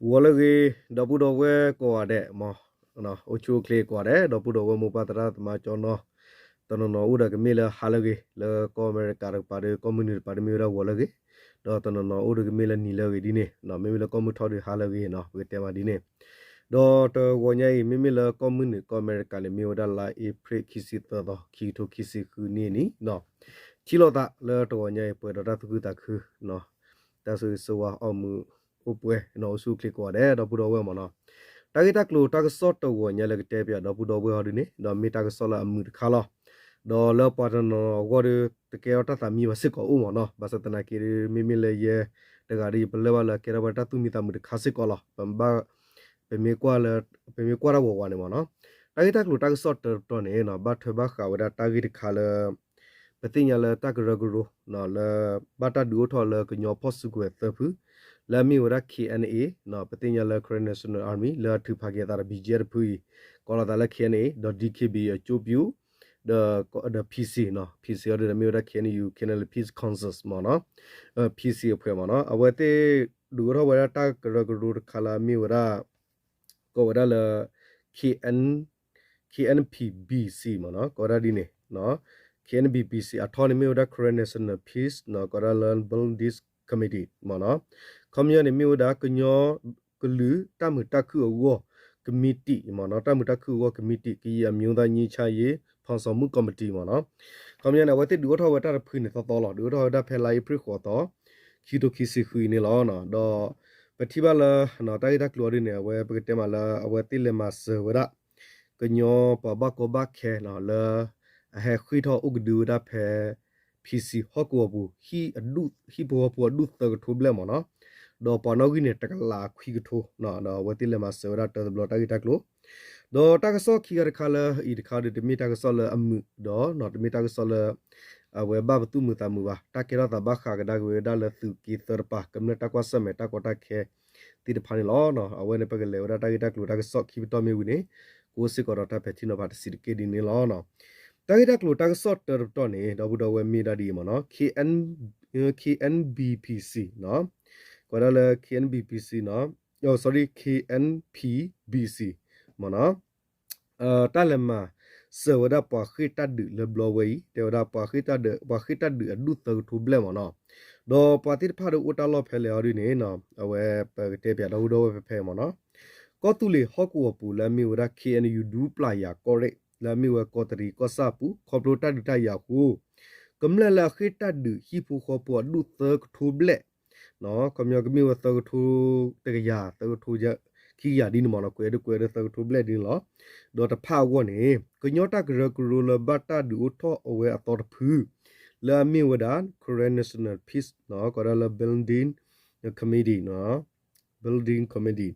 ဂီၤလၢအဂ့ၤ ဒီပုၢ်ဒီဝဲၢ်ကိးဂၤဒဲးမး, အိၣ်ဆူၣ်အိၣ်ချ့ကိးဂၤဒဲး ဒီပုၢ်ဒီဝဲၢ်မိၢ်ပၢ်သရၣ်သမါကၠီနီၤ, တနီၤနီၤအိၣ်ဒီးကမ့ၢ်လၢဟါလၢအဂ့ၤ လၢကီၢ်အမဲရကၤတကပၤဒီး ကီၢ်မုၢ်နုာ်တကပၤဒီးမ့ၢ်ဝဲဒၣ်ဂီၤလၢအဂ့ၤ, ဒီးတနီၤနီၤအိၣ်ဒီးကမ့ၢ်လၢနံၤလၢအဂ့ၤဒ်န့ၣ်, မ့မ့ၢ်လၢကီၢ်မုၢ်ထီၣ်ဒီးဟါလၢအဂ့ၤနီၤ ပကတဲမးဒ်န့ၣ်, ဒီးတဂီၤညါအံၤ မ့မ့ၢ်လၢကီၢ်မုၢ်နုာ်ကီၢ်အမဲရကၤန့ၣ် မ့ၢ်ဝဲဒၣ်လါအ့ဖြ့ၣ်ခံဆံသၢသီ ခံကထိခံဆံဃုနံၣ်န့ၣ်, ထံၣ်လိာ်သးလၢတဂီၤညါအံၤ ပှဲၤဒီးတၢ်သူၣ်ခုသးခု တၢ်ဆိၣ်ဂ့ၤဆိၣ်ဝါ အီၣ်မုာ်အိၣ်ပှဲၤ အိၣ်ဆူၣ်အိၣ်ချ့ကိးဂၤဒဲး ဒီပုၢ်ဒီဝဲၢ်မးနီၤ, တၢ်ဂ့ၢ်တၢ်ကျိၤတၢ်ကစီၣ်တဂီၤညါလၢကတဲပၠးဒီပုၢ်ဒီဝဲၢ်အီၤဒ်န့ၣ် ဒီးမ့ၢ်တၢ်ကစီၣ်လၢအမုာ်တခါလီၤ, ဒီးလၢပှၤတနီၤနီၤအဂီၢ်ဒီး တကဲထီၣ်တၢ်သးမံဘၣ်စ့ၢ်ကီးအိၣ်မးနီၤ, ဘၣ်ဆၣ်သနာ်က့ဒီး မ့မ့ၢ်လၢယဲတဂၤဒီး ယပလၢၢ်ဘၣ်လၢကဲထီၣ်ဝဲတၢ်သူၣ်မံသးမုာ်တခါစ့ၢ်ကီးလီၤ, ပမ့ၢ်ကွၢ်လၢ ပမ့ၢ်ကွၢ်တၢ်ဂီၤဂီၤန့ၣ်မးနီၤ, တၢ်ဂ့ၢ်တၢ်ကျိၤတၢ်ကစီၣ်တတီၤန့ၣ် ဘၣ်ထွဲဘၣ်ဃးဝဲဒၣ်တၢ်ဂ့ၢ်တခါလၢ ပသ့ၣ်ညါလၢတၢ်ကရၢကရိ လၢ ဘၣ်တၢ်ဒုးအိၣ်ထီၣ်လၢကညီဖီၣ်စုကဝဲၤသၢဖု လၢအမ့ၢ်ဝဲဒၣ် K N A, ပသ့ၣ်ညါလၢ Karen National Army လၢအထုးဖးက့ၤအသးဒီး B G F တဖုအံၤ ကိးလီၤသးလၢ K N A ဒီး D K B A အကၠိပၠူ ဒီး ဒီး P C နီၤ, P C အီၤဒ်န့ၣ်မ့ၢ်ဝဲဒၣ် K N U Karen Peace Council မးနီၤ, P C အဖှဲးမးနီၤ, အဝဲသ့ၣ်ဒုးအိၣ်ထီၣ်ဝဲဒၣ်တၢ်ကရၢကရိတခါလၢအမ့ၢ်ဝဲဒၣ် ကိးဝဲဒၣ်လၢ K N, K N P B C မးနီၤ, ကိးဝဲဒၣ်ဒ်န့ၣ်, K N P B C အထီန့ၣ်မ့ၢ်ဝဲဒၣ် Karen National Peace နီၤ, ကိးဝဲဒၣ်လၢ Building Committee မးနီၤ, ခီပညီန့ၣ်မ့ၢ်ဝဲဒၣ် ကညီကလုာ်တၢ်မုာ်တၢ်ခုၣ်အဂီၢ် committee မးနီၤ, တၢ်မုာ်တၢ်ခုၣ်အဂီၢ် committee, ကရင်အမျိုးသားငြိမ်းချမ်းရေးဖော်ဆောင်မှုကော်မတီ မးနီၤ, ခီပညီန့ၣ် အဝဲသ့ၣ်ဒုးအိၣ်ထီၣ်ဝဲတၢ်တဖုန့ၣ်သီသီလီၤ, ဒုးအိၣ်ထီၣ်ဝဲဒၣ်ဖဲလါအ့ဖြ့ၣ်ဃိးသီ ခံကထိခံဆံဃုအံၤန့ၣ်လီၤ, ဒီး ပထံၣ်ဘၣ်လၢ တၢ်ဂ့ၢ်တၢ်ကျိၤအီၤဒ်န့ၣ် အဝဲပကတဲမးလၢ အဝဲသ့ၣ်လဲၤမၤစၢၤဝဲဒၣ် ကညီပှၤဘၣ်ကီဘၣ်ခဲလၢ အဟဲဃ့ၢ်ထီၣ်အိၣ်ကဒုဝဲဒၣ်ဖဲ P C ဟီၣ်ကဝီၤပူၤ ဟံၣ်ဖိဃီဖိအဒူၣ်သၢကထိဘျဲၣ်မးနီၤ, ဒီးပှၤနီၣ်ဂံၢ်န့ၣ် တကလးခွံကထိ, ဒီးအဝဲသ့ၣ်လဲၤမၤစၢၤဝဲဒၣ်တၢ်တဘျီတၢ်ဂ့ၢ်တၢ်ကျိၤ, ဒီးတၢ်ကစီၣ်ခံခါတခါလၢအံၤတခါဒီး တမ့ၢ်တၢ်ကစီၣ်လၢအမုာ်ဒီး တမ့ၢ်တၢ်ကစီၣ်လၢ အဝဲဘၣ်ပသူၣ်မုာ်သးမုာ်ဘၣ်, တၢ်ကဲထီၣ်သးဘၣ်ဃးကဒါက့ၤဝဲဒၣ်လၢသုးက့သၢတပၤ ကမျၢၢ်တၢ်ကွၢ်ဆၢၣ်မဲာ်တၢ်ကီတၢ်ခဲသ့ၣ်တဖၣ်န့ၣ်လီၤ. အဝဲန့ၣ်ပကလဲၤဝဲဒၣ်တၢ်ဂ့ၢ်တၢ်ကျိၤတၢ်ကစီၣ်ခံပတီၢ်မ့ၢ်ဝံၤန့ၣ် ကအိၣ်စ့ၢ်ကီးဒီးတၢ်ဖဲးထံနီၤဖးတဆံးတက့ၢ်ဒ်န့ၣ်လီၤ. တၢ်ဂ့ၢ်တၢ်ကျိၤတၢ်ကစီၣ်တၢတပတီၢ်န့ၣ် ဒီပုၢ်ဒီဝဲၢ်မ့ၢ်ဒၣ်ဒ်အံၤမးနီၤ, K N, K N B P C နီၤ, ကွၢ်ဒၣ်လၢ K N B P C နီၤ, sorry, K N P B C မးနီၤ တၢ်လဲၤမၤစၢၤဝဲဒၣ်ပှၤဃ့ၢ်တၢ်ဒုးလၢဘျီဝဲအံၤ တဲဝဲဒၣ်ပှၤဃ့ၢ်တၢ်ဒုး ပှၤဃ့ၢ်တၢ်ဒုးအဒူၣ်သၢကထိဘျဲၣ်မးနီၤ, ဒီးပှၤသ့ၣ်တဖၣ်ဒီးအိၣ်တၢ်လီၢ်ဖဲလဲၣ်အီၤဒ်န့ၣ် အဝဲပကတဲပၠးဒီပုၢ်ဒီဝဲၢ်ဖဲဖဲမးနီၤ, ကီၢ်သူလ့ၤဟီၣ်ကဝီၤပူၤလၢအမ့ၢ်ဝဲဒၣ် K N U ဒူပျၢ်ယၤကီၢ်ရ့ၣ် လၢအမ့ၢ်ဝဲကီးတရံးကီၢ်ဆၣ်အပူၤ ခီဖျိတၢ်ဒုးတၢ်ယၤအဃိ ကမျၢၢ်လၢအဃ့ၢ်တၢ်ဒုးဟံၣ်ဖိဃီဖိအဒူၣ်သၢကထိဘျဲၣ် ခီပညီကမ့ၢ်ဝဲသၢကထိတကယၤ သၢကထိခံကယၤဒ်န့ၣ်မးနီၤ, ကွဲးဒုးကွဲးဒုးသၢကထိဘျဲၣ်ဒ်န့ၣ်လီၤ. ဒီးတဖၣ်အဂီၢ်န့ၣ် ကညီတၢ်ကရၢကရိလၢဘၣ်တၢ်ဒုးအိၣ်ထီၣ်အဝဲအသီတဖု လၢအမ့ၢ်ဝဲဒၣ် Karen National Peace နီၤ, ကီးဒၣ်လၢ Building Committee နီၤ, Building Committee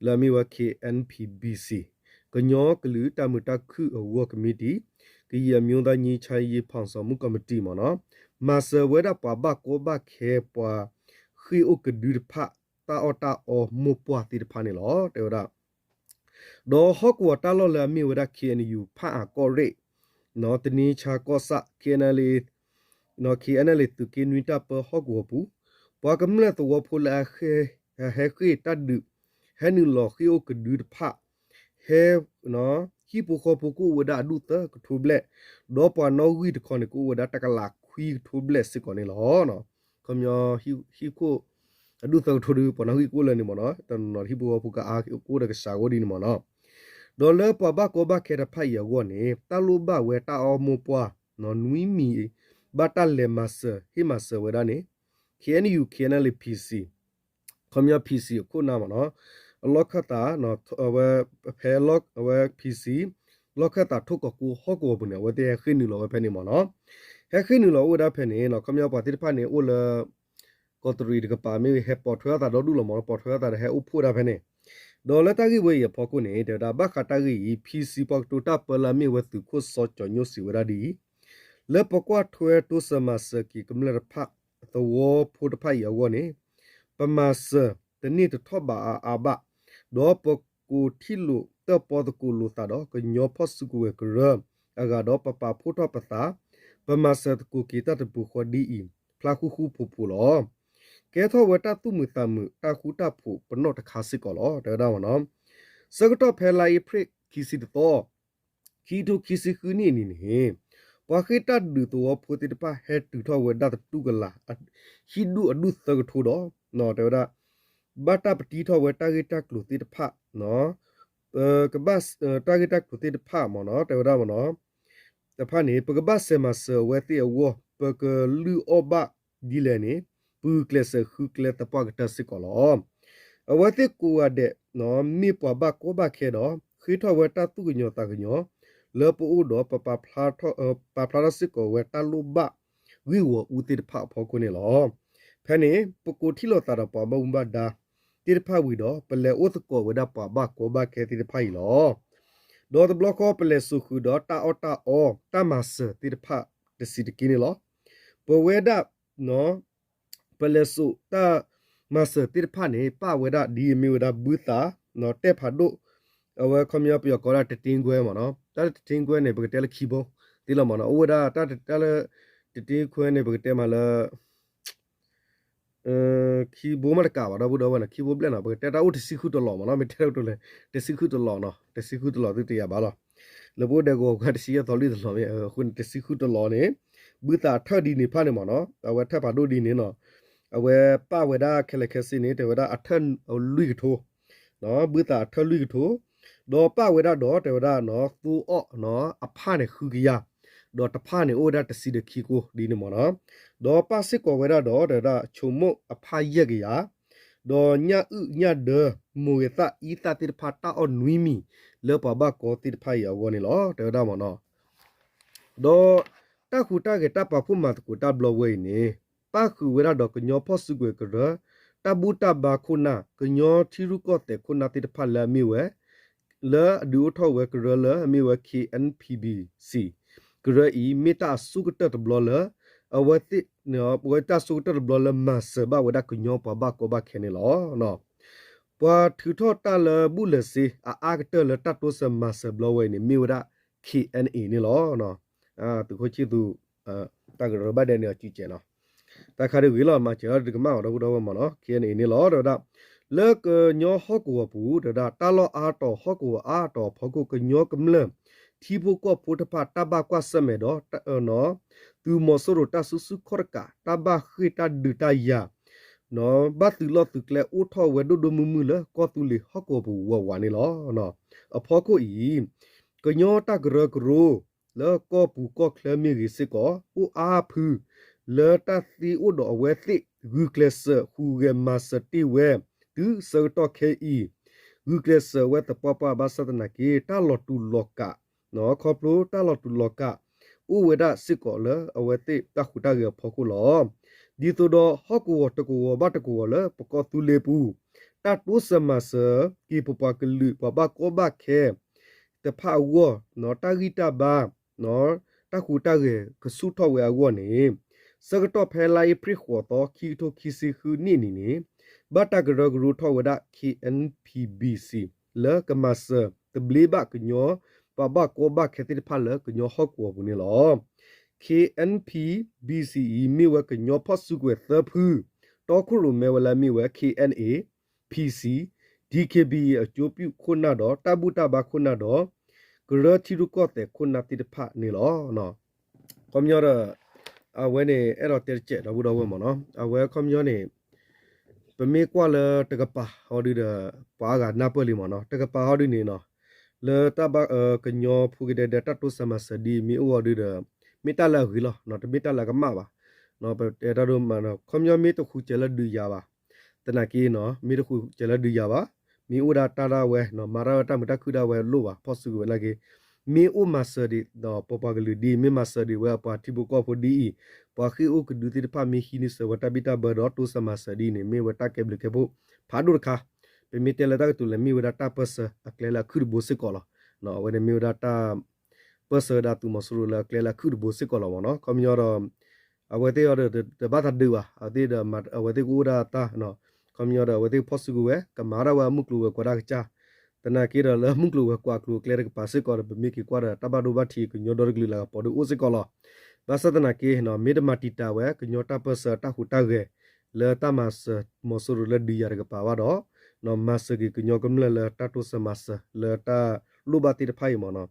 လၢအမ့ၢ်ဝဲ K N P B C ကညီကလုာ်တၢ်မုာ်တၢ်ခုၣ်အဂီၢ် committee, ကရင်အမျိုးသားငြိမ်းချမ်းရေးဖော်ဆောင်မှုကော်မတီ မးနီၤ, မၤစၢၤဝဲဒၣ်ပှၤဘၣ်ကီဘၣ်ခဲ ပှၤဃ့ၢ်အိၣ်ကဒုတဖၣ် တၢ်အီၣ်တၢ်အီမိၢ်ပှၢ်သ့ၣ်တဖၣ်န့ၣ်လီၤ တဲဝဲဒၣ်. ဒီးဟီၣ်ကဝီၤတၢ်လီၢ်လၢအမ့ၢ်ဝဲဒၣ် K N U ဖၣ်အၣ်ကီၢ်ရ့ၣ်, တနံဆါကီၢ်ဆၣ် K N L A, K N L A သုးက့နွံတၢ်ပၢဟီၣ်ကဝီၤပူၤ, ပှၤကမျၢၢ်သဝီဖိလၢအဟဲဃ့ၢ်တၢ်ဒုး ဟဲနုာ်လီၤဃ့ၢ်အိၣ်ကဒုတဖၣ် ဟဲ ဟံၣ်ဖိဃီဖိကအိၣ်ဝဲဒၣ်အဒူၣ်သၢကထိဘျဲၣ်, ဒီးပှၤနီၣ်ဂံၢ်တခီန့ၣ် ကအိၣ်ဝဲဒၣ်တကလးခွံကထိဘျဲၣ်စ့ၢ်ကီးန့ၣ်လီၤ. ခီပညီ ဟံၣ်ခိၣ် အဒူၣ်သၢကထိဒီး ပှၤနီၣ်ဂံၢ်ကအိၣ်လၢန့ၣ်မးနီၤ, တနီၤနီၤဟံၣ်ဖိဃီဖိကအါကအိၣ်ဒီးကစှၤကအိၣ်ဒ်န့ၣ်မးနီၤ. ဒီးလၢပှၤဘၣ်ကီဘၣ်ခဲတဖၣ်အံၤအဂီၢ်န့ၣ် တၢ်လိၣ်ဘၣ်ဝဲတၢ်အီၣ်မိၢ်ပှၢ် နွံမံၤ ဘၣ်တၢ်လဲၤမၤစၢၤ ဟ့ၣ်မၤစၢၤဝဲဒၣ်န့ၣ် K N U K N L A P C ခီပညီ P C အခိၣ်နၢ်မးနီၤ, အလီၢ်ခၢၣ်သး ဖဲအဝဲ P C လီၢ်ခၢၣ်သးထိၣ်ကီးကိဟီၣ်ကဝီၤပူၤန့ၣ် အဝဲသ့ၣ်ဟဲဃ့ၢ်နုာ်လီၤဝဲဖဲန့ၣ်မးနီၤ. ဟဲဃ့ၢ်နုာ်လီၤအိၣ်ဝဲဒၣ်ဖဲန့ၣ် ခီပညီပှၤသ့ၣ်တဖၣ်န့ၣ် အိၣ်လၢ ကီးတရံးတကပၤမ့ၢ်ဂ့ၤ ဟဲပိာ်ထွဲအသးဒီဒူၣ်လီၤမးနီၤ, ပိာ်ထွဲအသးဒီးဟဲအိၣ်ဖှိၣ်ဒၣ်ဖဲန့ၣ်. ဒီးလၢတၢ်ဂ့ၢ်ဝဲအံၤအဖီခိၣ်န့ၣ် တဲဝဲဒၣ်ဘၣ်ဃးတၢ်ဂ့ၢ်အံၤ P C ပှၤကတိၤတၢ်ပၢလၢအမ့ၢ်ဝဲသုးခိၣ်စီၤကၠီၤညိၣ်စံးဝဲဒၣ်ဒ်အံၤ, လၢပကွၢ်ထွဲတိစၢၤမၤစၢၤက့ၤကမျၢၢ်တဖၣ် သဝီဖိတဖၣ်အံၤအဂီၢ်န့ၣ် ပမၤစၢၤတန့ၢ်တထီၣ်ဘးအါအါဘၣ်, ဒီးပကိးထံၣ်လိာ်တၢၣ်ပီသကိးလိာ်သးဒီးကညီဖီၣ်စုကဝဲၤကရၢအဂၤဒီးပပာ်ဖှိၣ်ထီၣ်ပသး, ပမၤစၢၤသကိးက့ၤတၢ်တပူၤဃီဒ်အံၤ ဖျါဃူဃူဖိးဖိးလီၤ. ကဲထီၣ်ဝဲတၢ်သူၣ်မုာ်သးမုာ် တၢ်ဃူတၢ်ဖိးပနီၣ်တခါစ့ၢ်ကီးလီၤ တဲဝဲဒၣ်မ့ၢ်နီၤ. ဆၢကတီၢ်ဖဲလါအ့ဖြ့ၣ်ခံဆံတသီ ခံကထိခံဆံဃုနံၣ်အနံၤန့ၣ် ပှၤဃ့ၢ်တၢ်ဒုးသဝီဖိသ့ၣ်တဖၣ်ဟဲတုၤထီၣ်ဝဲဒၣ်သတူၢ်ကလာ် ဟံၣ်ဒူၣ်အဒူၣ်သၢကထိဒီး တဲဝဲဒၣ် ဘၣ်တၢ်ပတံထီၣ်ဝဲတၢ်ဂ့ၢ်တၢ်ကျိၤသ့ၣ်တဖၣ် ကဘၣ် တၢ်ဂ့ၢ်တၢ်ကျိၤသ့ၣ်တဖၣ်မ့ၢ်နီၤ တဲဝဲဒၣ်မ့ၢ်နီၤ တဖၣ်န့ၣ် ပကဘၣ်စဲးမၤစၢၤအဝဲသ့ၣ်အဂီၢ် ပကလုၢ်အီၣ်ဘၣ်ဒ်လဲၣ်န့ၣ် ပဂုာ်ကျဲးစၢးဃုကျဲသပှၢ်ကတၢၢ်စ့ၢ်ကီးလီၤ. အဝဲသ့ၣ်ကိးဂၤဒဲး မ့ၢ်ပှၤဘၣ်ကီဘၣ်ခဲဒီး ဃ့ထီၣ်ဝဲတၢ်သူၣ်ကညီၤသးကညီၤ လၢပအိၣ်ဒီးပပာ်ဖျါထီၣ် ပာ်ဖျါထီၣ်စ့ၢ်ကီးဝဲတၢ်လိၣ်ဘၣ်ဂ့ၢ်ဂီၢ်အူသ့ၣ်တဖၣ်အဖီခိၣ်န့ၣ်လီၤ. ဖဲန့ၣ် ပကိးထံၣ်လိာ်သးဒီးပှၤဘၣ်မူဘၣ်ဒါသ့ၣ်တဖၣ်ဝံၤဒီး ပလဲၤအိၣ်သကိးဝဲဒၣ်ပှၤဘၣ်ကီဘၣ်ခဲသ့ၣ်တဖၣ်အံၤလီၤ. ဒီးတဘျီဃီပလဲၤစိာ်ဃုာ်ဒီးတၢ်အီၣ်တၢ်အီ တၢ်မၤစၢၤသ့ၣ်တဖၣ်တဆံးတက့ၢ်န့ၣ်လီၤ. ပဝဲဒၣ် ပလဲၤစိာ်တၢ်မၤစၢၤသ့ၣ်တဖၣ်န့ၣ် ပာ်ဝဲဒၣ်ဒ်အမ့ၢ်ဝဲဒၣ်ဘုသး တဲဖးဒိၣ် အဝဲခီပညီပယီၤကိးဒၣ်တတ့ကွဲမ့ၢ်နီၤ တၢ်တတ့ကွဲန့ၣ် ပကတဲလၢခံဘိသ့လီၤမ့ၢ်နီၤ အိၣ်ဝဲဒၣ်တၢ်လၢ တတ့ကွဲန့ၣ် ပကတဲမးလၢ ခံဘိမးတကးဘၣ် ဒီပုၢ်ဒီဝဲၢ်နီၤ ခံဘိဘျဲၣ်နီၤ ပကတဲတၢ်အိၣ်တဆံဃုတလီၤမ့ၢ်နီၤ မ့ၢ်တဲတလဲၣ် တဆံဃုတလီၤနီၤ တဆံဃုတလီၤသုတယာ်ဘၣ်လီၤ လၢပအိၣ်ဒဲကဝီၤပှၤတဆံယဲၢ်သီလွံၢ်တလီၤမ့ၢ် အဃိန့ၣ် တဆံဃုတလီၤန့ၣ် ဘုသးအထၢၣ်ဒ်န့ၣ်ဖၣ်န့ၣ်မ့ၢ်နီၤ အဝဲထၢၣ်ဖးဒိၣ်ဒ်န့ၣ်နီၤ အဝဲပာ်ဝဲဒၣ်ခဲလၢာ်ခဲဆ့န့ၣ် တဲဝဲဒၣ်အထၢၣ်လွံၢ်ကထိ ဘုသးအထၢၣ်လွံၢ်ကထိ ဒီးပာ်ဝဲဒၣ်ဒီးတဲဝဲဒၣ် သိအီၣ်အဖၣ်န့ၣ်ဃုကယၤ ဒီးတဖၣ်န့ၣ်အိၣ်ဝဲဒၣ်တဆံဒီးခံကိၢ်ဒ်န့ၣ်မ့ၢ်နီၤ ဒီးပာ်စ့ၢ်ကီးဝဲဒၣ်ဒီးတဲဝဲဒၣ် ဆိမိၣ်အဖၣ်ယဲၢ်ကယၤ ဒီးညၣ်အုၣ်ညၣ်ဒၢ မိၢ်ဂ့ၤသၣ်အံသၣ်သ့ၣ်တဖၣ်တၢ်အီၣ်နွံမံၤ လၢပှၤဘၣ်ကီသ့ၣ်တဖၣ်အံၤအဂီၢ်န့ၣ်လီၤ တဲဝဲဒၣ်မ့ၢ်နီၤ ဒီးတၢ်ဟူးတၢ်ဂဲၤတၢ်ပာ်ဖှိၣ်မၤသကိးတၢ်ဘျီဝဲအံၤန့ၣ် ပၣ်ဃုာ်ဝဲဒၣ်ဒီးကညီဖီၣ်စုကဝဲၤကရၢ တၢ်ဘူၣ်တၢ်ဘါခိၣ်နၢ် ကညီထံရူၢ်ကီၢ်သဲးခိၣ်နၢ်သ့ၣ်တဖၣ်လၢအမ့ၢ်ဝဲ လၢအဒုးအိၣ်ထီၣ်ဝဲကရၢလၢအမ့ၢ်ဝဲ K N P B C ကရၢအံၤ မ့ၢ်တၢ်အဆိကတၢၢ်တဘျီလၢ အဝဲသ့ၣ် ဝဲတၢ်ဆိကတၢၢ်တဘျီလၢမၤစၢၤဘၣ်ဝဲဒၣ်ကညီပှၤဘၣ်ကီဘၣ်ခဲန့ၣ်လီၤ. ပှၤထုးထီၣ်တၢ်လၢဘူၣ်လဲၤစ့ အအါကတၢၢ်လၢတၢ်တိစၢၤမၤစၢၤဘျီဝဲအံၤန့ၣ် မ့ၢ်ဝဲဒၣ် K N A န့ၣ်လီၤ. သုးခိၣ်ဆံၣ်သူး တၢ်ကရၢဘၣ်ဒဲးန့ၣ်အစုကဲးနီၤ တၢ်ခါဒ်ဂ့ၤလီၤ မၤစၢၤတကမၣ်ဘၣ်ဒီပုၢ်ဒီဝဲၢ်မ့ၢ်နီၤ K N A န့ၣ်လီၤ တဲဝဲဒၣ် လၢကညီဟီၣ်ကဝီၤပူၤ တဲဝဲဒၣ် တၢ်လီၢ်အါတီၤဟီၣ်ကဝီၤအါတီၤအဖီခိၣ် ကညီကမျၢၢ် ထံဖိကီၢ်ဖိတဖၣ်တၢ်ဘၣ်ကွၢ်ဆၢၣ်မဲာ်ဒီး သုးမီၤစိရိၤတၢ်စုဆူၣ်ခီၣ်တကး တၢ်ဘၣ်ဃ့ၢ်တၢ်ဒုးတၢ်ယၤ ဘၣ်သုးလီၢ်သုးကျဲအိၣ်ထီၣ်ဝဲဒိၣ်ဒိၣ်မုၢ်မုၢ်လၢကီၢ်သူလ့ၤဟီၣ်ကဝီၤပူၤဝးဝးန့ၣ်လီၤ. အဖီခိၣ်အံၤ ကညီတၢ်ကရၢကရိ လၢကီၢ်ပူၤကီၢ်ချၢမ့ၢ်ဂ့ၤစ့ၢ်ကီး အိၣ်အါဖု လၢတၢ်သ့အိၣ်ဒီးအဝဲသ့ၣ် ဂုာ်ကျဲးစၢးဟူးဂဲၤမၤစၢၤတ့ၢ်ဝဲ တုၤဆၢကတီၢ်ခဲအံၤ ဂုာ်ကျဲးစၢးဝဲသပှၢ်ပှၢ်ဘၣ်ဆၣ်သနာ်က့ တၢ်လီၤတူာ်လီၤကာ် ခီဖျိတၢ်လီၤတူာ်လီၤကာ် အိၣ်ဝဲဒၣ်စ့ၢ်ကီးလၢအဝဲသ့ၣ်တၢ်ဟူးတၢ်ဂဲၤအဖီခိၣ်လီၤ. ဒ်သိးဒီးဟီၣ်ကဝီၤတကဝီၤဘၣ်တကဝီၤလၢပကီၢ်သူလ့ၤပူၤ တၢ်တိစၢၤမၤစၢၤက့ၤပပှၤကလုာ်ပှၤဘၣ်ကီဘၣ်ခဲ တဖၣ်အဂီၢ် တၢ်ဂံၢ်တၢ်ဘါ တၢ်ဟူးတၢ်ဂဲၤကဆူၣ်ထီၣ်ဝဲအဂီၢ်န့ၣ် ဆၢကတီၢ်ဖဲလါအ့ဖြ့ၣ်ဃိးသီ ခံကထိခံဆံဃုနံၣ်အနံၤန့ၣ် ဘၣ်တၢ်ကရၢကရိထီၣ်ဝဲဒၣ် K N P B C လၢကမၤစၢၤသဘျ့ဘၣ်ကညီ ပှၤဘၣ်ကီဘၣ်ခဲသ့ၣ်တဖၣ်လၢကညီဟီၣ်ကဝီၤပူၤန့ၣ်လီၤ. K N P B C အံၤ မ့ၢ်ဝဲကညီဖီၣ်စုကဝဲၤသၢဖု တီခိၣ်ရိၣ်မဲဝဲလၢအမ့ၢ်ဝဲ K N A P C D K B A အကျိၤပြုၢ်ခိၣ်နၢ်ဒီး တၢ်ဘူၣ်တၢ်ဘါခိၣ်နၢ်ဒီး ကရၢထံရူၢ်ကီၢ်သဲးခိၣ်နၢ်သ့ၣ်တဖၣ်န့ၣ်လီၤ. ခီပညီဒီး အဝဲန့ၣ် အဲၣ်ဒိးတဲတစဲးဒီပုၢ်ဒီဝဲၢ်မ့ၢ်နီၤ အဝဲခီပညီန့ၣ် ပမ့ၢ်ကွၢ်လၢတကပၤဟီဒုဒီး ပှၤအါဂၤနၢ်ပၢၢ်လံမ့ၢ်နီၤ တကပၤဟီဒုန့ၣ်နီၤ လၢတၢ်ဘၣ်ကညီဖိကဒဲဒဲတၢ်တိစၢၤမၤစၢၤဒ်အံၤမ့ၢ်အိၣ်ဟီဒုဒီး မ့ၢ်တၢ်လၢအဂ့ၤလီၤ တမ့ၢ်တၢ်လၢအကမၣ်ဘၣ် ပတဲတၢ်ဒိၣ်မးနီၤ ခီပညီမ့ၢ်တဃုစဲးလၢဒုးယၤဘၣ် သနာ်က့နီၤ မ့ၢ်တဃုစဲးလၢဒုးယၤဘၣ် မ့ၢ်အိၣ်ဒၣ်တၢ်ဒၣ်ဝဲ မၤတၢ်ဝဲတၢ်မုာ်တၢ်ခုၣ်ဒၣ်ဝဲလိၣ်ဘၣ် ဖီၣ်စုကဝဲၤနာ်က့ မ့ၢ်အိၣ်မၤစၢၤဒံးဒီးပပှၤကလုာ်ဒ်အံၤ မ့ၢ်မၤစၢၤဒံးဝဲအပှၤထံဖိကီၢ်ဖိဒ်အံၤ ပှၤဃ့ၢ်အိၣ်ကဒုသ့ၣ်တဖၣ်မ့ၢ်ဟံးန့ၢ်စၢၤဝဲတၢ်ဘံၣ်တၢ်ဘၢဒီး တိစၢၤမၤစၢၤဒ်အံၤန့ၣ် မ့ၢ်ဝဲတၢ်ကဲဘျုးကဲဖှိၣ်ဖးဒိၣ်တခါ ပမ့ၢ်တဲလၢတၢ်ကတိၤလဲၣ် မ့ၢ်ဝဲဒၣ်တၢ်ပၢၢ်ဆၢအကျဲလၢအခုၣ်တဘိစ့ၢ်ကီးလီၤ. အဝဲန့ၣ်မ့ၢ်ဝဲဒၣ်တၢ် ပၢၢ်ဆၢဝဲဒၣ်သုးမီၤစိရိၤလၢအကျဲလၢအခုၣ်တဘိစ့ၢ်ကီးလီၤမ့ၢ်နီၤ ခီပညီဒီး အဝဲသ့ၣ်အီၤဒီး တဘၣ်သးဒုးဘၣ် အဝဲသ့ၣ်ဒီး အဝဲသ့ၣ်ကအိၣ်ဒၣ်တၢ် ခီပညီဒီး အဝဲသ့ၣ်ဖီၣ်စုကဝဲၤ ကမၤဒၣ်ဝဲအမုၢ်ကျိၤဝဲၤကွာ်ဒၣ်ကစၢ် သနာ်က့ဒီးလၢမုၢ်ကျိၤဝဲၤကွာ်အကျိၤအကျဲတကပၤစ့ၢ်ကီးဒီး ပမ့ၢ်က့ၤကွၢ်ဒီး တၢ်ဘၣ်ဒိဘၣ်ထံးကညီဒီတကလုာ်လၢကပီၤဒုအိၣ်စ့ၢ်ကီးလီၤ. ဘၣ်ဆၣ်သနာ်က့ မ့ၢ်တမၤတံာ်တာ်ဝဲ ကညီတၢ်ပၢၢ်ဆၢတၢ်ဟူးတၢ်ဂဲၤ လၢတၢ်မၤစၢၤမီၤစိရိၤလၢဒုးယၤတကပၤဘၣ်ဒီး မၤစၢၤက့ၤကညီကမျၢၢ်လၢတၢ်တိစၢၤမၤစၢၤလၢတၢ်လိၣ်ဘၣ်သ့ၣ်တဖၣ်အံၤမ့ၢ်နီၤ,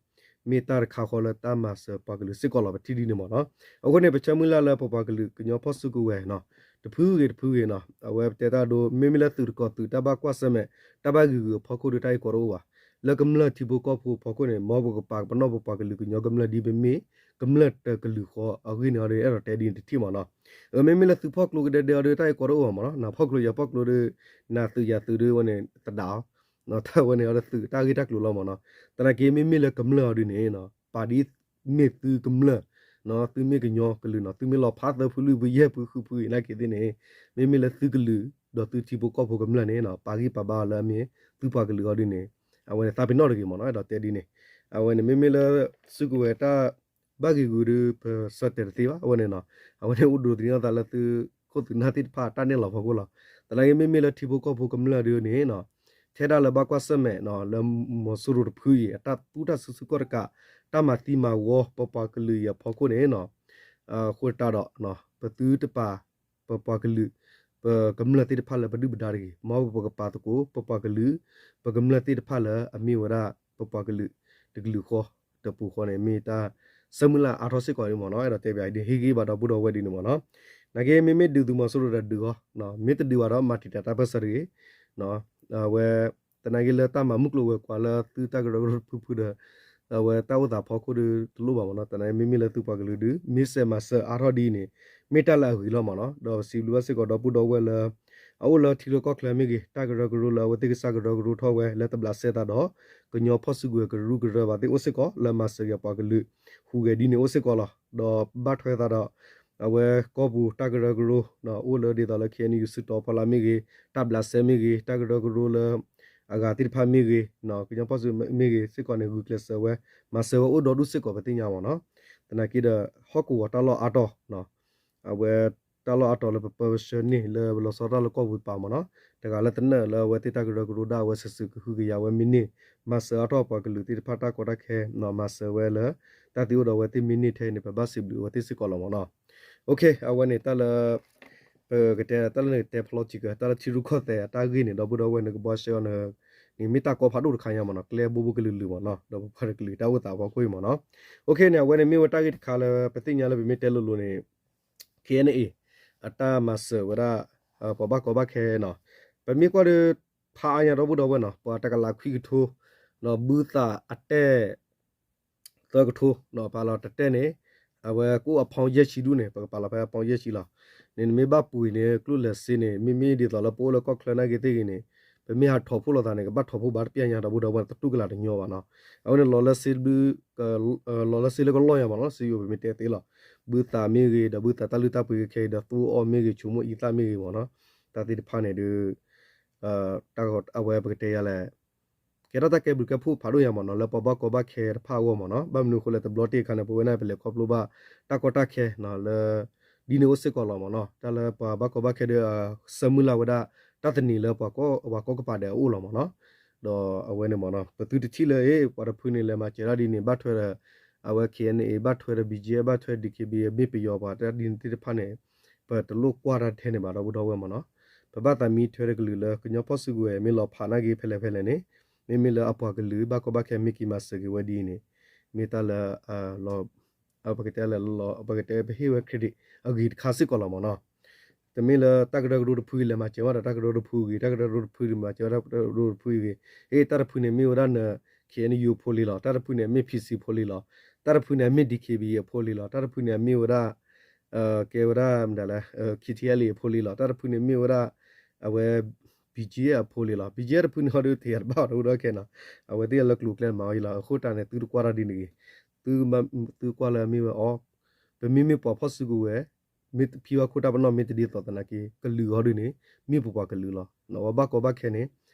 မ့ၢ်တၢ်တခါဃီလၢတၢ်မၤစၢၤပှၤကလုာ်စ့ၢ်ကီးလီၤ ပထံၣ်ဒ်န့ၣ်မ့ၢ်နီၤ. အဃိန့ၣ် ပဆၢမုၢ်လၢ်လၢပပှၤကလုာ်ကညီဖီၣ်စုကဝဲၤနီၤ တဖုဂ့ၤတဖုဂ့ၤနီၤ အဝဲပတဲတၢ်ဒိ မ့မ့ၢ်လၢသုးတကီၢ်သုးတၢ်ဘၣ်ကွၢ်ဆၢၣ်မဲာ် တၢ်ဘၣ်ဂ့ၤဂုာ်အဖီခိၣ်ဒီးတၢ်ဂ့ၢ်ကီတအိၣ်ဘၣ်. လၢကမျၢၢ်ထံဖိကီၢ်ဖိအဖီခိၣ်န့ၣ် မ်ပကပာ်ပနီၣ်ပပှၤကလုာ်ကညီကမျၢၢ်ဒ်ပမ့ၢ်ကမျၢၢ်တကလုာ်ဃီအဂ့ၢ်န့ၣ်ဒီး အဲၣ်ဒိးတဲဒ်န့ၣ်တထံၣ်မ့ၢ်နီၤ. မ့မ့ၢ်လၢသုးဖီၣ်ကျိကဒဲဒဲအီၤဒီး တၢ်ဂ့ၢ်ကီတအိၣ်ဘၣ်မ့ၢ်နီၤ, နဖီၣ်ကျိယဖီၣ်ကျိဒီး နသုးယသုးဒီးဝဲန့ၣ်သဒၣ်အီၤ တၢ်ဝဲန့ၣ်အီၤဒီးသုးတၢ်ဂ့ၢ်တၢ်ကျိၤလီၤမ့ၢ်နီၤ. သနာ်က့မ့မ့ၢ်လၢကမျၢၢ်အီၤဒ်န့ၣ် ပာ်ဒ်မ့ၢ်သုကမျၢၢ် သုမ့ၢ်ကညီကလုာ်နီၤ, သုမ့ၢ်လီၤဖးသၢဖုလွံၢ်ဖုယဲၢ်ဖုဃုဖုအံၤနာ်က့သ့ၣ်န့ၣ် မ့မ့ၢ်လၢသုကလုာ် ဒီးသုထံဖိကီၢ်ဖိကမျၢၢ်န့ၣ် ပာ်ဂံၢ်ပာ်ဘါအီၤလၢအမ့ၢ်သုပှၤကလုာ်အီၤဒ်န့ၣ် အဝဲန့ၣ်သးပ့ၤနီၣ်တဂ့ၤမ့ၢ်နီၤ, အဲၣ်ဒိးတဲဒ်န့ၣ်. အဝဲန့ၣ်မ့မ့ၢ်လၢစုကဝဲၤတၢ်ဘၣ်ဂ့ၤဂုာ်ဒီး ပဆၢတဲာ်တသ့ဘၣ် အဝဲန့ၣ်နီၤ, အဝဲန့ၣ်အိၣ်ဒိးသန့ၤအသးလၢသုခိၣ်သုးနၢ်သ့ၣ်တဖၣ်တၢ်နဲၣ်လီၤဖီခိၣ်လီၤ. သနာ်က့မ့မ့ၢ်လၢထံဖိကီၢ်ဖိကမျၢၢ်ဒ်န့ၣ်နီၤ ထဲဒၣ်လၢဘၣ်ကွၢ်ဆၢၣ်မဲာ်နီၤ လၢမီၤစိရိၤတဖုအံၤ အတၢ်သူတၢ်စုဆူၣ်ကီၢ်တကး တၢ်မၤသံမၤဝီပပှၤကလုာ်အံၤအဖီခိၣ်န့ၣ်နီၤ အဃိတၢ်ဒီး ပသုတပာ် ပပှၤကလုာ် ပကမျၢၢ်သ့ၣ်တဖၣ်လၢပဒုၣ်ပဒါတဂ့ၤ, မ်ပကပာ်သကိး ပပှၤကလုာ် ပကမျၢၢ်သ့ၣ်တဖၣ်လၢအမ့ၢ်ဝဲဒၣ် ပပှၤကလုာ်တကလုာ်ဃီ တပူၤဃီန့ၣ် မ့ၢ်တၢ်ဆၢမုၢ်လၢ်အါထီၣ်စ့ၢ်ကီးန့ၣ်မ့ၢ်နီၤ, အဲၣ်ဒိးတဲဘၣ်ဒ်န့ၣ် ဟ့ၣ်ဂံၢ်ဘါဒီပုၢ်ဒီဝဲၢ်ဒ်န့ၣ်မ့ၢ်နီၤ. သနာ်က့မ့မ့ၢ်ဒုးသုးမီၤစိရိၤဒီးဒုးအီၤ, မ့ၢ်တဒုးဘၣ်ဒီးမၤတံာ်တာ်တၢ်ပၢၢ်ဆၢတဂ့ၤ အဝဲ သနာ်က့လၢတၢ်မၤမုၢ်ကျိၤဝဲၤကွာ်လၢသုတၢ်ကရၢကရိတဖုဖုဒီး အဝဲတၢ်အိၣ်သးဖီခိၣ်ဒီးတလိၣ်ဘၣ်မ့ၢ်နီၤ, သနာ်က့မ့မ့ၢ်လၢသုပှၤကလုာ်ဒုး မ့ၢ်စဲးမၤစၢၤအါထီၣ်ဒ်အံၤန့ၣ် မ့ၢ်တၢ်လၢအဂ့ၤလီၤမ့ၢ်နီၤ. ဒီးပစံးဘျုးဘၣ်စ့ၢ်ကီးဒီပုၢ်ဒီဝဲၢ်လၢ အအိၣ်လၢထံလၢကီၢ်ချၢမ့ၢ်ဂ့ၤ, တၢ်ကရၢကရိလၢအဝဲသ့ၣ်ကစၢ်ကရၢကရိထီၣ်ဝဲ လၢတဘျးစဲသးဒီး ကညီဖီၣ်စုကဝဲၤကရူၢ်ကရၢဘၣ်သ့ၣ်အိၣ်စ့ၢ်ကီး လၢမၤစၢၤက့ၤပှၤကလုာ် ဟူးဂဲၤဒ်န့ၣ်အိၣ်စ့ၢ်ကီးလီၤ. ဒီးဘၣ်ထွဲသးဒီး အဝဲကီၢ်ပူၤတၢ်ကရၢကရိ အိၣ်လၢဒ်သိးလၢ ခ့ၣ်အဲၣ်ယူၣ် စုတီၤဖီလာ်မ့ၢ်ဂ့ၤ, တၢ်ဘျးစဲမ့ၢ်ဂ့ၤ, တၢ်ကရၢကရိလၢ အဂၤသ့ၣ်တဖၣ်မ့ၢ်ဂ့ၤ, ကညီဖီၣ်စုမ့ၢ်ဂ့ၤစ့ၢ်ကီးန့ၣ် ဂုာ်ကျဲးစၢးဝဲ မၤစၢၤဝဲအိၣ်ဒီဒူၣ်စ့ၢ်ကီးပသ့ၣ်ညါမ့ၢ်နီၤ. သနာ်က့ဒီး ဟီၣ်ကဝီၤတၢ်လီၢ်အါတီၤ အဝဲတၢ်လီၢ်အါတီၤလၢပပၢပဆှၢန့ၢ်လၢပလီၤဆီတၢ်လၢကီၢ်ပူၤပာ်မ့ၢ်နီၤ, တဂၤလၢသနၢၣ်လၢအဝဲသ့ၣ်တၢ်ကရၢကရိဒၣ်အဝဲစုာ်စုာ်ကဟုကယာ်ဝဲမ့ၢ်န့ၢ်, မၤစၢၤအါထီၣ်ပှၤကလုာ်သ့ၣ်တဖၣ်တၢ်ကီတၢ်ခဲ မၤစၢၤဝဲလၢ တၢ်သ့အိၣ်ဒီးအဝဲသ့ၣ်မ့ၢ်န့ၢ်ထဲန့ၣ် ပဘၣ်စံးဘျုးအဝဲသ့ၣ်စ့ၢ်ကီးလီၤမ့ၢ်နီၤ. အဝဲန့ၣ်တၢ်လၢ ပကတဲတၢ်လၢနကတဲဖီလီၤစံးက တၢ်လၢထံရူၢ်ကီၢ်သဲးအတၢ်ဂ့ၢ်န့ၣ် ဒီပုၢ်ဒီဝဲၢ်နကဘှီရှဲအီၤ န့ၣ်မ့ၢ်တၢ်ကီဖးဒိၣ်တခါညါမ့ၢ်နီၤ, ကျဲဘိဘိကလုာ်လုာ်မ့ၢ်နီၤ, ဒီးပပှၤတကလုာ်တၢ်အိၣ်သးဖီခိၣ်အံၤမ့ၢ်နီၤ. အဃိန့ၣ် အဝဲန့ၣ်မ့ၢ်ဝဲတၢ်ဂ့ၢ်တခါလၢ ပသ့ၣ်ညါလၢပမ့ၢ်တဲလိၤလိၤန့ၣ် ခ့ၣ်အဲၣ်ယူၣ် အတၢ်မၤစၢၤဝဲဒၣ် ပှၤဘၣ်ကီဘၣ်ခဲနီၤ, ပမ့ၢ်ကွၢ်ဒီး ဖးအါညါဒီပုၢ်ဒီဝဲၢ်နီၤ, ပှၤတကလးခွံကထိ ဒီးဘုသးအတဲၣ် သၢကထိ ပာ်လီၤတတဲၣ်န့ၣ် အဝဲကအိၣ်အဖီယဲၢ်ဆံဒူၣ်န့ၣ် ပကပာ်လီၤဖဲအဖီယဲၢ်ဆံလီၤ. န့ၣ်နမ့ၢ်ဘၣ်ပှ့ၤန့ၣ် ကျိၣ်လဲၤစ့န့ၣ် မ့မ့ၢ်ဒ်သိးလၢပအိၣ်လၢကီၢ်ချၢနာ်က့သ့ၣ်ဂ့ၤန့ၣ် ပမ့ၢ်ဟးထီၣ်ဖှိၣ်လိာ်သးန့ၣ် ကဘၣ်ထီၣ်ဖှိၣ်ဘၣ်တပျၢ်ညါဒီပုၢ်ဒီဝဲၢ် တတူၢ်ကလာ်တညီဘၣ်နီၤ. အဝဲန့ၣ် လီၤလၢစ့ လီၤလၢစ့လၢကလီၢ်ညါမ့ၢ်နီၤ, စ့ယိၤပမ့ၢ်တဲသ့လီၤ. ဘုသးမ့ၢ်ဂ့ၤ ဒီးဘုသးတၢ်လုၢ်တၢ်ပှ့ၤကခဲအံၤဒီး သိအီၣ်မ့ၢ်ဂ့ၤ ဆိကမိၣ်အံသၣ်မ့ၢ်ဂ့ၤမ့ၢ်နီၤ, တၢ်သ့ၣ်တဖၣ်န့ၣ်ဒီး အဝဲပကတဲယၤလဲၣ် ကဲထီၣ်တၢ်ကဲဘျုးကဲဖှိၣ်ဖးဒိၣ်ညါမ့ၢ်နီၤ လၢပှၤဘၣ်ကီဘၣ်ခဲတဖၣ်အဂီၢ်မ့ၢ်နီၤ. ဘၣ်မနုၤအဃိလဲၣ် တဘျီတ့ၢ်အခါန့ၣ် ပဝဲဒၣ်ပလဲၤခီဖျိဘၣ် တၢ်ကီတၢ်ခဲလၢ ဒ်န့ၣ်အိၣ်စ့ၢ်ကီးလီၤမ့ၢ်နီၤ. တၢ်လၢပှၤဘၣ်ကီဘၣ်ခဲဒီး ဆၢမုၢ်လၢ်ဝဲဒၣ် တၢ်သန့ၤလၢပှၤကိးကပၤဒဲးအအိၣ်လီၤမ့ၢ်နီၤ. ဒီးအဝဲန့ၣ်မ့ၢ်နီၤ ပသုတထံၣ်လၢ အ့ ပှၤတဖုန့ၣ် လဲၤမၤစၢၤတၢ်ဒ်န့ၣ် ဘၣ်ထွဲဒီး အဝဲ ခ့ၣ်အဲၣ်ယူၣ် ဘၣ်ထွဲဒီး ဘီၣ်ကၠံၣ် ဘၣ်ထွဲ ဒီး က့ဘံၣ် မ့ၢ်ပယီၤပှၤတၢ်ဒ်န့ၣ်သ့ၣ်တဖၣ်န့ၣ် ပတလိၣ်ကွၢ်တၢ်ထဲန့ၣ်ဘၣ် ဒီပုၢ်ဒီဝဲၢ်မ့ၢ်နီၤ. ပဘၣ်သးမံထွဲတကလုာ်လၢ ကညီဖီၣ်စုကဝဲၤ မ့ၢ်လီၤဖးနာ်က့ဖဲလဲၣ်ဖဲလဲၣ်န့ၣ် မ့မ့ၢ်လၢအပှၤကလုာ် ဘၣ်ကီဘၣ်ခဲမ့ၢ်က့ၤမၤစၢၤက့ၤဝဲဒ်အံၤန့ၣ် မ့ၢ်တၢ်လၢ ပကတဲလၢ ပကတဲပဟ့ၣ်ဝဲ credit အဂ့ၤတခါစ့ၢ်ကီးလီၤမ့ၢ်နီၤ. တမ့ၢ်လၢတၢ်ကရၢကရိတဖုဂ့ၤ လဲၤမၤစၢၤဝဲဒီးတၢ်ကရၢကရိတဖုဂ့ၤ တၢ်ကရၢကရိတဖုဂ့ၤ မၤစၢၤဝဲတၢ်ကရၢကရိတဖုဂ့ၤ အ့ တၢ်တဖုန့ၣ်မ့ၢ်ဝဲဒၣ်န ခ့ၣ်အဲၣ်ယူၣ် အဖိလံလီၤ တၢ်တဖုန့ၣ်မ့ၢ် ဖံၣ်စံၣ် အဖိလံလီၤ တၢ်တဖုန့ၣ်မ့ၢ် ဒံၣ်ခ့ၣ်ဘံၣ် အဖိလံလီၤ တၢ်တဖုန့ၣ်မ့ၢ်ဝဲဒၣ် ကဲဝဲဒၣ်မတၤလဲၣ် ခ့ၣ်ထံၣ်အဲၣ်လံ အဖိလံလီၤ တၢ်တဖုန့ၣ်မ့ၢ်ဝဲဒၣ် အဝဲ ဘံၣ်ကၠံၣ် အဖိလံလီၤ ဘံၣ်ကၠံၣ် တဖုန့ၣ်ဟီဒီး တယၤတဘၣ်ဒီးကဲနီၤ အဝဲသ့ၣ်လၢကျိၤကျဲမၤအီၤလီၤ အဃိတၢ်န့ၣ် သုတကွၢ်တၢ်ဒ်န့ၣ်ဂ့ၤ သုကွၢ်လၢအမ့ၢ်ဝဲအီၤ ပမ့မ့ၢ်ပှၤဖီၣ်စုကဝဲၤ မ့ၢ်ဖံဘၣ်ခိၣ်တၢ်ပနီၣ်မ့ၢ်တဒ်သိးသနာ်က့ ကလုာ်အီၤဒ်န့ၣ် မ့ၢ်ပပှၤကလုာ်လီၤ ပဘၣ်ကီဘၣ်ခဲန့ၣ်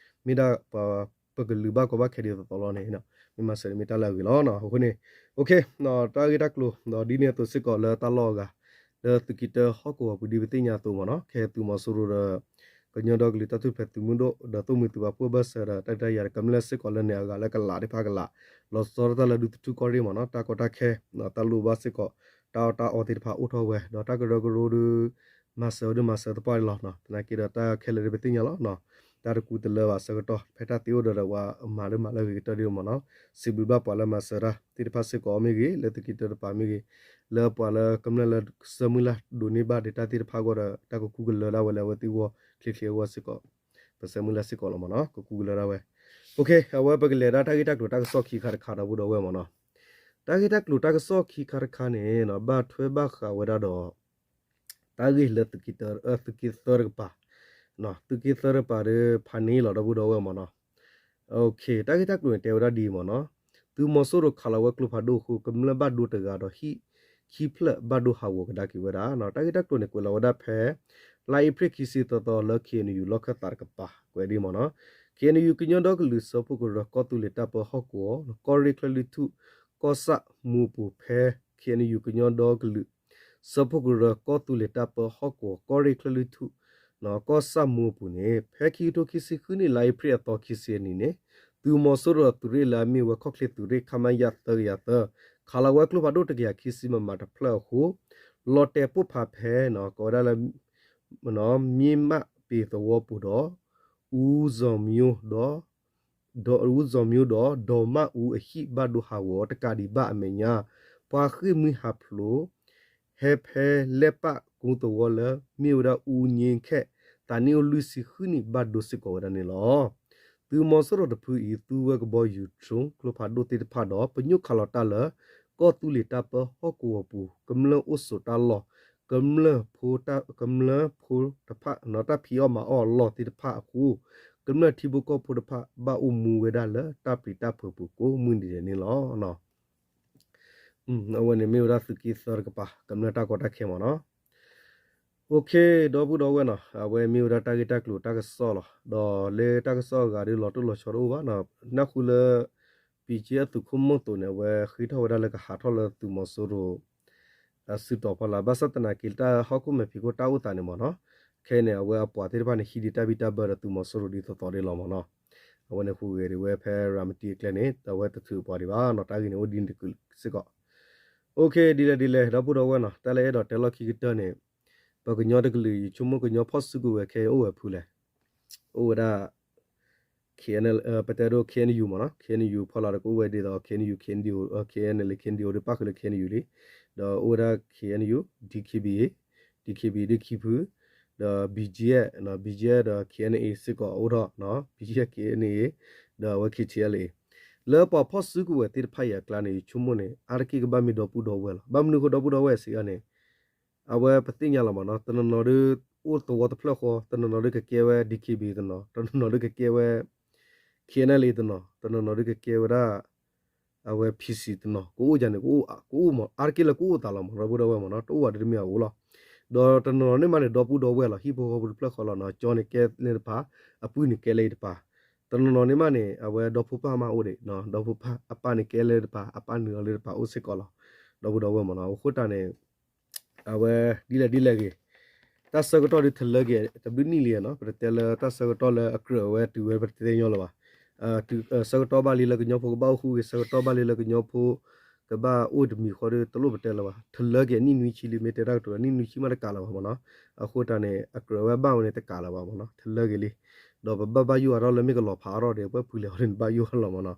မ့ၢ်ဒၣ်ပကလုာ်ဘၣ်ကီဘၣ်ခဲဒ်သိးသိးလီၤန့ၣ် မ့ၢ်မၤစၢၤန့ၣ်မ့ၢ်တၢ်လၢအဂ့ၤလီၤ အဃိန့ၣ် တၢ်ဂ့ၢ်တၢ်ကျိၤ ဒ်န့ၣ်အသိးစ့ၢ်ကီးလၢတၢ်လီၢ်အဂၤ လၢသုးက့တၢဟီၣ်ကဝီၤပူၤဒ်ပသ့ၣ်ညါအသိးမ့ၢ်နီၤ ခဲသုးမီၤစိရိၤဒီး ကညီဒီကလုာ်တၢ်ထူၣ်ဖျဲးသုးမုၢ်ဒိၣ် ဒီးသိၣ်မှံၤသုးပာ်ဖှိၣ်အဘၢၣ်စၢၤဒီးတၢ်ဒုးတၢ်ယၤဒီးကမျၢၢ်စ့ၢ်ကီးလၢန့ၣ်အဂၤလၢကလးတဖၣ်ကလး လီၤဆီဒၣ်တၢ်လၢဒူသထူၣ်ကီၢ်ရ့ၣ်မ့ၢ်နီၤ တၢ်ကီတၢ်ခဲ တၢ်လိၣ်ဘၣ်စ့ၢ်ကီး တၢ်အီၣ်တၢ်အီသ့ၣ်တဖၣ်အိၣ်ထီၣ်ဝဲ ဒီးတၢ်ကရၢကရိဒီး မၤစၢၤဝဲဒၣ်မၤစၢၤသပှၢ်လီၤနီၤ. သနာ်က့ဒီးတၢ်ခဲလၢာ်ဒ်ပသ့ၣ်ညါလီၤနီၤ, တၢ်တကူတလၢဘၣ်ဆၢကတီၢ် ဖဲတၢ်သ့အိၣ်ဒီးဒီးပှၤမၤလၢမၤလၢဂ့ၤကတၢၢ်ဒ်မ့ၢ်နီၤ. စံးဘျုးဘၣ်ပှၤလၢမၤစၢၤတၢ်သ့ၣ်တဖၣ်စ့ၢ်ကီးမ့ၢ်ဂ့ၤ, လၢသုးက့တၢတပၤမ့ၢ်ဂ့ၤ, လၢပှၤလၢကမျၢၢ်လၢဆၢမုၢ်လၢ်ဒိးန့ၢ်ဘၣ်ဒီးတၢ်သ့ၣ်တဖၣ်အဂီၢ်ဒီး တၢ်ကကူကလၢဒၣ်ဝဲလၢအဝဲသ့ၣ်အဂီၢ်ချ့ချ့အဂီၢ်စ့ၢ်ကီး ပဆၢမုၢ်လၢ်စ့ၢ်ကီးလီၤမ့ၢ်နီၤ, ကကူကလၢဒၣ်ဝဲ. အဝဲပကလဲၤဒၣ်တၢ်ဂ့ၢ်တၢ်ကျိၤတၢ်ကစီၣ်ခံခါတခါဒီပုၢ်ဒီဝဲၢ်မ့ၢ်နီၤ. တၢ်ဂ့ၢ်တၢ်ကျိၤတၢ်ကစီၣ်ခံခါတခါန့ၣ် ဘၣ်ထွဲဘၣ်ဃးဝဲဒၣ်ဒီး တၢ်ဂ့ၢ်လၢသုးက့သၢတကပၤ, သုးက့သၢတကပၤဒီးဖးန့ၢ်လီၤဒီပုၢ်ဒီဝဲၢ်မ့ၢ်နီၤ. တၢ်ဂ့ၢ်တၢ်ကျိၤန့ၣ် တဲဝဲဒၣ်ဒ်အံၤမ့ၢ်နီၤ, သုးမီၤစိရိၤခးလီၤဝဲကျိဖးဒိၣ်အဃိ ကမျၢၢ်ဘၣ်ဒိတဂၤဒီးဟံၣ်ခံဖျၢၣ်ဘၣ်ဒိဟးဂီၤကဒါက့ၤဝဲဒၣ်. တၢ်ဂ့ၢ်တၢ်ကျိၤန့ၣ် ကွဲးလီၤဝဲဒၣ်ဖဲ လါအ့ဖြ့ၣ်ခံဆံသၢသီလၢ ခ့ၣ်အဲၣ်ယူၣ် လီၢ်ခၢၣ်သးတကပၤ ကွဲးဒ်မ့ၢ်နီၤ, ခ့ၣ်အဲၣ်ယူၣ် ကညီဒီကလုာ်စၢဖှိၣ်ကရၢ ကီၢ်သူလ့ၤတၢ်ပၢဟီၣ်ကဝီၤ ကီၢ်ရ့ၣ်ချၢလွံၢ်ထူၣ် ကီၢ်ဆၣ်မူအပူၤ ဖဲ ခ့ၣ်အဲၣ်ယူၣ် ကညီဒီကလုာ် စၢဖှိၣ်ကရၢ ကီၢ်သူလ့ၤတၢ်ပၢဟီၣ်ကဝီၤ ကီၢ်ရ့ၣ်ချၢလွံၢ်ထူၣ် ကီၢ်ဆၣ်မူအပူၤန့ၣ် ဖဲခံကထိခံဆံဃုနံၣ် လါအ့ဖြ့ၣ်အသီခံဆံအနံၤန့ၣ် သုးမီၤစိရိၤအသုးရ့ၣ်လၢအမ့ၢ်ဝဲ ခီၣ်ချ့သုးရ့ၣ် ခမရ သၢကယၤသၢ ခးလီၤဝဲကျိဖးဒိၣ်တကယၤခံဆံ မမ တဖျၢၣ်အဃိ လီၤတဲာ်ပိၢ်ဖးဖဲ ကိးဝဲဒၣ်လၢ မ့ၢ်မးပ့ၤသဝီပူၤဒီး အူစီၤမၠိဒီး ဒီးအူစီၤမၠိဒီး ဒီးမၣ်အူအဟံၣ်ဘၣ်ဒိဟးဂီၤတကးဒံးဘၣ်အမဲာ်ညါ ပှၤဃ့ၢ်မှံဟးဖျိး ဟဲဖဲလဲၣ်ပၣ်ကူသဝီလၢ မ့ၢ်ဝဲဒၣ်အူည့ခဲၣ် သးနံၣ်အိၣ်လွံၢ်ဆံဃုနံၣ် ဘၣ်ဒိစ့ၢ်ကီးဝဲဒၣ်န့ၣ်လီၤ. သုးမီၤစိရိၤတဖုအံၤ သူဝဲကဘီယူၤ drone ကျိဖးဒိၣ်သ့ၣ်တဖၣ်ဒီး ပညိၣ်ခးလီၤတၢ်လၢ ကီၢ်သူလ့ၤတၢ်ပၢဟီၣ်ကဝီၤပူၤ ကမျၢၢ်အိၣ်ဆိးတၢ်လီၢ် ကမျၢၢ်ဖိတၢ် ကမျၢၢ်ဖိတဖၣ် တၢ်ဖံးအီၣ်မၤအီၣ်အလီၢ်သ့ၣ်တဖၣ်အဃိ ကမျၢၢ်ထံဖိကီၢ်ဖိတဖၣ် ဘၣ်အိၣ်မူဝဲဒၣ်လၢတၢ်ပျံၤတၢ်ဖုးပူၤကိးမုၢ်နံၤဒဲးန့ၣ်လီၤ. အဝဲန့ၣ်မ့ၢ်ဝဲဒၣ်သုးက့သၢတကပၤ ကမျၢၢ်တၢ်ကီတၢ်ခဲမ့ၢ်နီၤ. အိၣ်ခ့ ဒီပုၢ်ဒီဝဲၢ်နီၤ အဝဲမ့ၢ်ဝဲဒၣ်တၢ်ဂ့ၢ်တၢ်ကျိၤတၢ်ကစီၣ်လီၤ. ဒီးလၢတၢ်ကစီၣ်အဂၤဒီးလီၤတိၢ်လီၤဆီတအိၣ်ဘၣ်နီၤ. နၢ်ဟူလၢ ပံကၠ့အသုးခိၣ်မုၢ်သိးန့ၣ် အဝဲဃ့ထီၣ်ဝဲဒၣ်လၢကဟးထီၣ်လၢသုးမီၤစိရိၤ အစုတီၤဖီလာ် ဘၣ်ဆၣ်သနာ်က့လၢတၢ်ဟီၣ်ခိၣ်မဲာ်ဖံးခိၣ်တၢ်အိၣ်သးန့ၣ်မ့ၢ်နီၤ, ခဲအံၤန့ၣ် အဝဲအပှၤသ့ၣ်တဖၣ်န့ၣ် ဟံးဒံးတၢ်ဘံၣ်တၢ်ဘၢဒီးသုးမီၤစိရိၤဒ်သိးသိးဒ်လီၤမ့ၢ်နီၤ. အဝဲန့ၣ်ဟူးဂဲၤဒံးဝဲဖဲရၤမတံအကျဲန့ၣ် အဝဲတထုးပှၤဒံးဘၣ်နီၤ, တၢ်ဂ့ၢ်န့ၣ်အိၣ်ဒ်န့ၣ်တကုာ်စ့ၢ်ကီး. အိၣ်ခ့ ဒ်လဲၣ်ဒ်လဲၣ် ဒီပုၢ်ဒီဝဲၢ်နီၤ, တၢ်လၢအဲၣ်ဒိးတဲလီၢ်ခံကတၢၢ်န့ၣ် ပှၤကညီတကလုာ် ယဆိကမိၣ်ကညီဖီၣ်စုကဝဲၤခဲအံၤအိၣ်ဝဲဖုလဲၣ်. အိၣ်ဝဲဒၣ် KNL ပတဲဒိ KNU မ့ၢ်နီၤ, KNU ဖီလာ်ဒီးကအိၣ်ဝဲဒ်သိး KNU, KNDO, KNLA, KNDO ဒီးပၣ်ဃုာ်လၢ KNU လံ, ဒီးအိၣ်ဝဲဒၣ် KNU, DKBA, DKBA ဒ်ခံဖု, ဒီး BGF, BGF ဒီး KNA စ့ၢ်ကီးအိၣ်ထီၣ်, BGF KNA ဒီးအဝဲ KTLA လၢပှၤဖီၣ်စုကဝဲၤသ့ၣ်တဖၣ်အံၤအကျါန့ၣ် ယဆိကမိၣ်န့ၣ် အါတက့ၢ်ကဘၣ်မ့ၢ်ဒီပုၢ်ဒီဝဲၢ်လီၤ. ဘၣ်မနုၤအဃိဒီပုၢ်ဒီဝဲၢ်စံးအီၤန့ၣ် အဝဲပသ့ၣ်ညါလီၤမ့ၢ်နီၤ, တနီၤနီၤဒီး အိၣ်သဝီတဖျၢၣ်ဃီ, တနီၤနီၤဒီးကကဲဝဲ DKB တနီၤ, တနီၤနီၤဒီးကကဲဝဲ KNLA တနီၤ, တနီၤနီၤဒီးကကဲဝဲဒၣ် အဝဲ PC တနီၤ, ကအိၣ်ယၤန့ၣ် ကအိၣ်မ့ၢ် အါတက့ၢ်လၢကအိၣ်သးလီၤမ့ၢ် ဒီပုၢ်ဒီဝဲၢ်မ့ၢ်နီၤ, တအိၣ်ဘၣ်ဒီးတမ့ၢ်အအိၣ်လီၤ. ဒီးတနီၤနီၤန့ၣ်မးန့ၣ် ဒီပုၢ်ဒီဝဲၢ်လီၤ, ဟံၣ်ဖိဃီဖိတဖျၢၣ်ဃီလီၤနီၤ, ကၠီန့ၣ်ကဲလၢတပၤ, အပုၢ်န့ၣ်ကဲလၢတပၤ, တနီၤနီၤန့ၣ်မးန့ၣ် အဝဲဒီဖိပၢ်မးအိၣ်ဒံး, ဒီဖိပၢ်အပၢ်န့ၣ်ကဲလၢတပၤ, အပၢ်နုာ်လီၤလၢတပၤအိၣ်စ့ၢ်ကီးလီၤ, ဒီပုၢ်ဒီဝဲၢ်မ့ၢ်နီၤ. အဃိတၢ်န့ၣ် အဝဲဒ်လဲၣ်ဒ်လဲၣ်ဂ့ၤ, တၢ်ဆၢကတီၢ်ဒုးထလၢက့ၤ တဘျုးနံၣ်လံနီၤ, ပတတဲလၢတၢ်ဆၢကတီၢ်လၢအကြၢးဝဲတုၤဝဲပတတဲညီလၢၤဘၣ်. ဆၢကတီၢ်ဘၣ်လံလၢကညီဖိကဘၣ်အိၣ်ဃူဂ့ၤ, ဆၢကတီၢ်ဘၣ်လံလၢကညီဖိ ကဘၣ်အိၣ်တမံၤဃီဒီး တလိၣ်ပတဲလၢၤဘၣ်. ထလၢက့ၤနံၣ်နွံဆံလံ, မ့ၢ်တဲတၢ်ကတိၤလၢနံၣ်နွံဆံမးတကးလၢၤဘၣ်မ့ၢ်နီၤ. အဃိတၢ်န့ၣ် အကြၢးဝဲဘၣ်ဝဲန့ၣ်တကးလၢၤဘၣ်မ့ၢ်နီၤ, ထလၢက့ၤလံ. ဒီးပဘၣ်ဘၣ်ယိၣ်အါထီၣ်လၢမ့ၢ်ကလီၤဖးအါထီၣ်ဒီး ပှၤဖုလဲၤအီၤန့ၣ် ဘၣ်ယိၣ်အါလီၤမ့ၢ်နီၤ.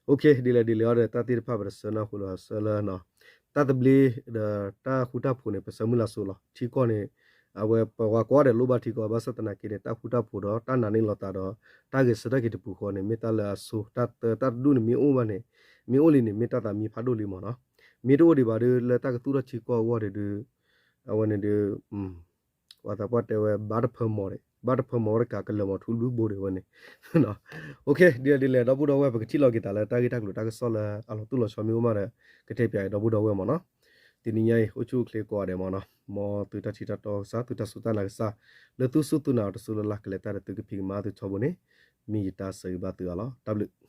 အိၣ်ခ့ ဒ်လဲၣ်ဒ်လဲၣ်အီၤဒီး တၢ်သ့ၣ်တဖၣ်ပတဆၢနၢ်ဟူလၢၤဘၣ်ဆၢလၢ တၢ်သဘျ့ဒီးတၢ်ဃူတၢ်ဖိးန့ၣ် ပဆၢမုၢ်လၢ်စိလီၤ. ထံကီၢ်န့ၣ် အဝဲပဝဲကိးဂၤဒဲးလိၣ်ဘၣ်ထံကီၢ်, ဘၣ်ဆၣ်သနာ်က့န့ၣ် တၢ်ဃူတၢ်ဖိးဒီးတၢ်နာ်န့ၢ်လီၤသးဒီး တၢ်ဂဲၤဆၢထၢၣ်က့ၤတပူၤဃီန့ၣ် မ့ၢ်တၢ်လၢအဆိ, တၢ်တၢ်တဒူၣ်န့ၣ်မ့ၢ်အိၣ်ဘၣ်န့ၣ်, မ့ၢ်အိၣ်လံန့ၣ် မ့ၢ်တၢ်သးမံဖးဒိၣ်လံမ့ၢ်နီၤ. မ့ၢ်တအိၣ်ဒံးဘၣ်ဒီး လၢတၢ်ကသူၣ်ထီၣ်ထံကီၢ်အဂီၢ်ဒံးဒီး အဝဲန့ၣ်ဒီး ပှၤသးပှၢ်တဲဝဲ ဘၣ်တဖၢမီၤ, ဘၣ်တဖၢမီၤဝဲတကး ကလၢၤမီၤထူလွံၢ်ဘိဒံးဝဲန့ၣ်. အိၣ်ခ့ ဒ်လဲၣ်ဒ်လဲၣ် ဒီပုၢ်ဒီဝဲၢ် ပကထံၣ်လိာ်က့ၤသးလၢတၢ်ဂ့ၢ်တၢ်ကျိၤတၢ်ကစီၣ်လၢအလီၤတိၢ်လီၤဆီမ့ၢ်အိၣ်မးဒီး ကတဲပၠးအံၤဒီပုၢ်ဒီဝဲၢ်မ့ၢ်နီၤ. တနံၤညါအံၤ အိၣ်ဆူၣ်အိၣ်ချ့ကိးဂၤဒဲးမ့ၢ်နီၤ. မ်သုတၢ်ထံၣ်တၢ်တီကစၢ် သုတၢ်စူၢ်တၢ်နာ်ကစၢ် လၢသုစူၢ်သုနာ်အီၤတစူၢ်လၢ်လၢ် ကလဲၤတၢ်ဒီးသုကဖံးကမၤသုထီဘိန့ၣ် မ့ၢ်ယတၢ်ဆၢဂ့ၤဘၣ်သုအါလီၤ. တၢ်ဘျုး